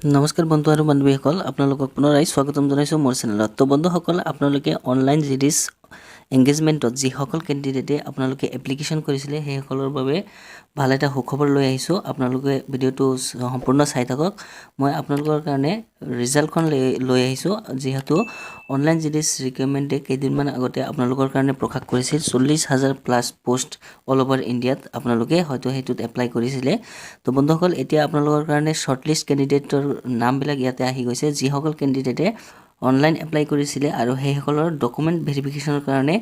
নমস্কাৰ বন্ধু আৰু বান্ধৱীসকল, আপোনালোকক পুনৰাই স্বাগতম জনাইছোঁ মোৰ চেনেলত। তো বন্ধুসকল, আপোনালোকে অনলাইন জিডিএছ এংগেজমেণ্টত যিসকল কেণ্ডিডেটে আপোনালোকে এপ্লিকেশ্যন কৰিছিলে, সেইসকলৰ বাবে ভাল এটা সুখবৰ লৈ আহিছোঁ। আপোনালোকে ভিডিঅ'টো সম্পূৰ্ণ চাই থাকক। মই আপোনালোকৰ কাৰণে ৰিজাল্টখন লৈ আহিছোঁ। যিহেতু অনলাইন জিডিএছ ৰিক্ৰুইটমেণ্টে কেইদিনমান আগতে আপোনালোকৰ কাৰণে প্ৰকাশ কৰিছিল 40,000 প্লাছ পষ্ট অল অভাৰ ইণ্ডিয়াত, আপোনালোকে হয়তো সেইটোত এপ্লাই কৰিছিলে। তো বন্ধুসকল, এতিয়া আপোনালোকৰ কাৰণে শ্বৰ্টলিষ্ট কেণ্ডিডেটৰ নামবিলাক ইয়াতে আহি গৈছে, যিসকল কেণ্ডিডেটে অনলাইন এপ্লাই কৰিছিলে আৰু সেইসকলৰ ডকুমেণ্ট ভেৰিফিকেশ্যনৰ কাৰণে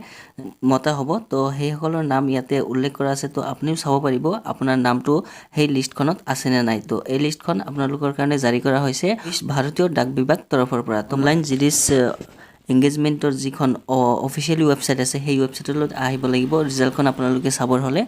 মতা হ'ব। তো সেইসকলৰ নাম ইয়াতে উল্লেখ কৰা আছে। তো আপুনিও চাব পাৰিব আপোনাৰ নামটো সেই লিষ্টখনত আছেনে নাই। তো এই লিষ্টখন আপোনালোকৰ কাৰণে জাৰি কৰা হৈছে ভাৰতীয় ডাক বিভাগ তৰফৰ পৰা। তো অনলাইন জিডিএছ এংগেজমেণ্টৰ যিখন অফিচিয়েলি ৱেবছাইট আছে, সেই ৱেবছাইটলৈ আহিব লাগিব ৰিজাল্টখন আপোনালোকে চাবৰ হ'লে।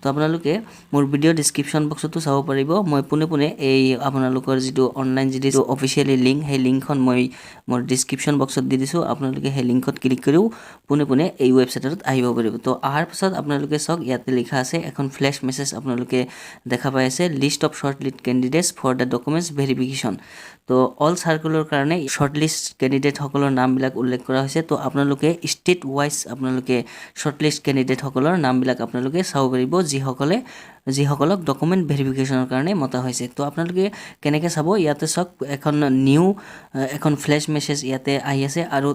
তো আপোনালোকে মোৰ ভিডিঅ' ডিছক্ৰিপশ্যন বক্সতো চাব পাৰিব। মই পোনে পোনে এই আপোনালোকৰ যিটো অনলাইন যিটো অফিচিয়েলি লিংক, সেই লিংকখন মই মোৰ ডিছক্ৰিপশ্যন বক্সত দি দিছোঁ। আপোনালোকে সেই লিংকত ক্লিক কৰিও পোনে পোনে এই ৱেবছাইটত আহিব পাৰিব। তো অহাৰ পাছত আপোনালোকে চাওক, ইয়াতে লিখা আছে, এখন ফ্লেছ মেছেজ আপোনালোকে দেখা পাই আছে, "List of short list candidates for the documents verification"। তো অল চাৰ্কলৰ কাৰণে শ্বৰ্ট লিষ্ট কেণ্ডিডেটসকলৰ নামবিলাক উল্লেখ কৰা হৈছে। তো আপোনালোকে ষ্টেট ৱাইজ আপোনালোকে শ্বৰ্ট লিষ্ট কেণ্ডিডেটসকলৰ নামবিলাক আপোনালোকে চাব পাৰিব, যিসকলক ডকুমেণ্ট ভেৰিফিকেশ্যনৰ কাৰণে মতা হৈছে। তো আপোনালোকে কেনেকৈ চাব? ইয়াতে চাওক, এখন নিউ এখন ফ্লেছ মেছেজ ইয়াতে আহি আছে আৰু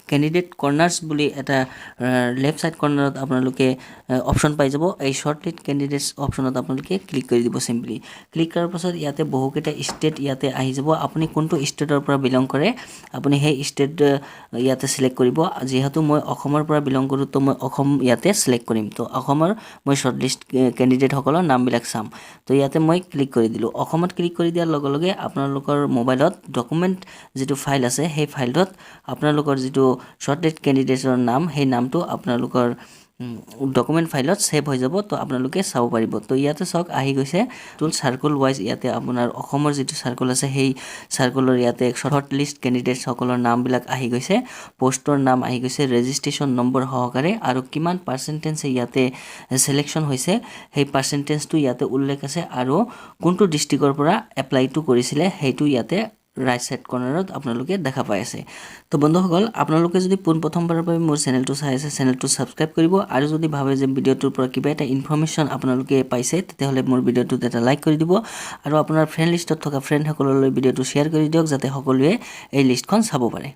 কেণ্ডিডেট কৰ্ণাৰ্ছ বুলি এটা লেফ্ট ছাইড কৰ্ণাৰত আপোনালোকে অপশ্যন পাই যাব। এই শ্বৰ্ট লিষ্ট কেণ্ডিডেটছ অপশ্যনত আপোনালোকে ক্লিক কৰি দিব। চিম্পলি ক্লিক কৰাৰ পাছত ইয়াতে বহুকেইটা ষ্টেট ইয়াতে আহি যাব। আপুনি কোনটো ষ্টেটৰ পৰা বিলং কৰে, আপুনি সেই ষ্টেট ইয়াতে চিলেক্ট কৰিব। যিহেতু মই অসমৰ পৰা বিলং কৰোঁ, তো মই অসম ইয়াতে চিলেক্ট কৰিম। তো অসমৰ মই শ্বৰ্ট লিষ্ট কেণ্ডিডেটসকলৰ নামবিলাক চাম। তো ইয়াতে মই ক্লিক কৰি দিলোঁ। অসমত ক্লিক কৰি দিয়াৰ লগে লগে আপোনালোকৰ মোবাইলত ডকুমেণ্ট যিটো ফাইল আছে, সেই ফাইলটোত আপোনালোকৰ যিটো শ্বৰ্ট লিষ্ট কেণ্ডিডেটৰ নাম, সেই নামটো আপোনালোকৰ ডকুমেণ্ট ফাইলত ছেভ হৈ যাব। তো আপোনালোকে চাব পাৰিব। তো ইয়াতে চাওক, আহি গৈছে টুল চাৰ্কল ৱাইজ। ইয়াতে আপোনাৰ অসমৰ যিটো চাৰ্কল আছে, সেই চাৰ্কলৰ ইয়াতে শ্বৰ্ট লিষ্ট কেণ্ডিডেটসকলৰ নামবিলাক আহি গৈছে, পষ্টৰ নাম আহি গৈছে ৰেজিষ্ট্ৰেশ্যন নম্বৰ সহকাৰে আৰু কিমান পাৰ্চেণ্টেজ ইয়াতে চিলেকশ্যন হৈছে, সেই পাৰ্চেণ্টেজটো ইয়াতে উল্লেখ আছে আৰু কোনটো ডিষ্ট্ৰিক্টৰ পৰা এপ্লাইটো কৰিছিলে, সেইটো ইয়াতে ৰাইট ছাইড কৰ্ণাৰত আপোনালোকে দেখা পাই আছে। তো বন্ধুসকল, আপোনালোকে যদি পোনপ্ৰথমবাৰৰ বাবে মোৰ চেনেলটো চাই আছে, চেনেলটো ছাবস্ক্ৰাইব কৰিব আৰু যদি ভাবে যে ভিডিঅ'টোৰ পৰা কিবা এটা ইনফৰ্মেশ্যন আপোনালোকে পাইছে, তেতিয়াহ'লে মোৰ ভিডিঅ'টোত এটা লাইক কৰি দিব আৰু আপোনাৰ ফ্ৰেণ্ড লিষ্টত থকা ফ্ৰেণ্ডসকললৈ ভিডিঅ'টো শ্বেয়াৰ কৰি দিয়ক, যাতে সকলোৱে এই লিষ্টখন চাব পাৰে।